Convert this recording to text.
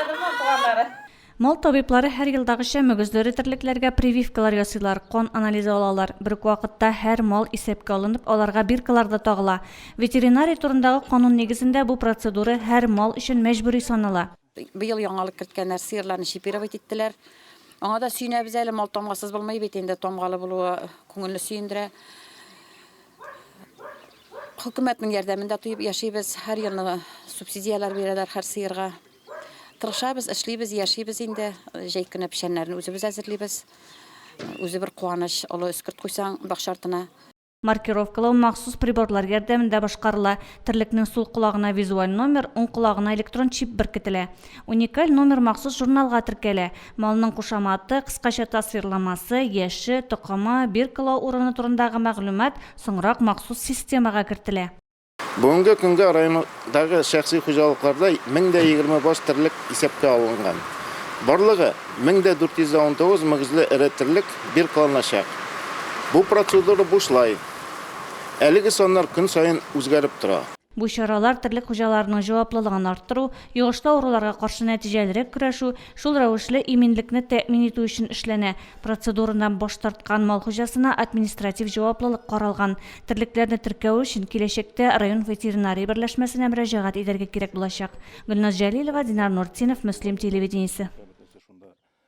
Туганнары. Мал табиблары һәр елдагыча мөгезле эре терлекләргә прививкалар ясыйлар, кан анализы алалар. Бер үк вакытта һәр мал исәпкә алынып, аларга биркалар да тагыла. Ветеринария турындагы канун нигезендә бу процедура һәр мал өчен мәҗбүри санала. Быел яңалык керткәннәр, сыерларны чипировать иттеләр. Аңа да сөенәбез әле, мал тамгасыз булмый бит инде, тамгалы булуы күңелне сөендерә. Хөкүмәтнең ярдәмен дә тоеп яшибез, һәр елны субсидияләр бирәләр һәр сыерга. Тырышабыз, эшлибез, яшибез инде. Җәй көне печәннәрне үзебез әзерлибез. Үзе бер куаныч, олы өскерт куйсаң бакча артына. Маркировкалау махсус приборлар ярдәмендә башкарыла. Терлекнең сул колагына визуаль номер, уң колагына электрон чип беркетелә. Уникаль номер махсус журналга теркәлә. Малның кушаматы, кыскача тасвирламасы, яше, токымы, биркалау урыны турындагы мәгълүмат соңрак махсус системага кертелә. Бүгенге көнгә райондагы шәхси хуҗалыкларда 1020 баш терлек исәпкә алынган. Барлыгы 1419 мөгезле эре терлек биркаланачак. Бу процедура бушлай. Әлеге саннар көн саен үзгәреп тора. Бу чаралар терлек хуҗаларының җаваплылыгын арттыру, йогышлы авыруларга каршы нәтиҗәлерәк көрәшү, шул рәвешле иминлекне тәэмин итү өчен эшләнә. Процедурадан баш тарткан мал хуҗасына административ җаваплылык каралган. Терлекләрне теркәү өчен киләчәктә район ветеринария берләшмәсенә мөрәҗәгать итәргә кирәк булачак. Гөлназ Җәлилова, Динар Нуртдинов, Мөслим телевидениесе.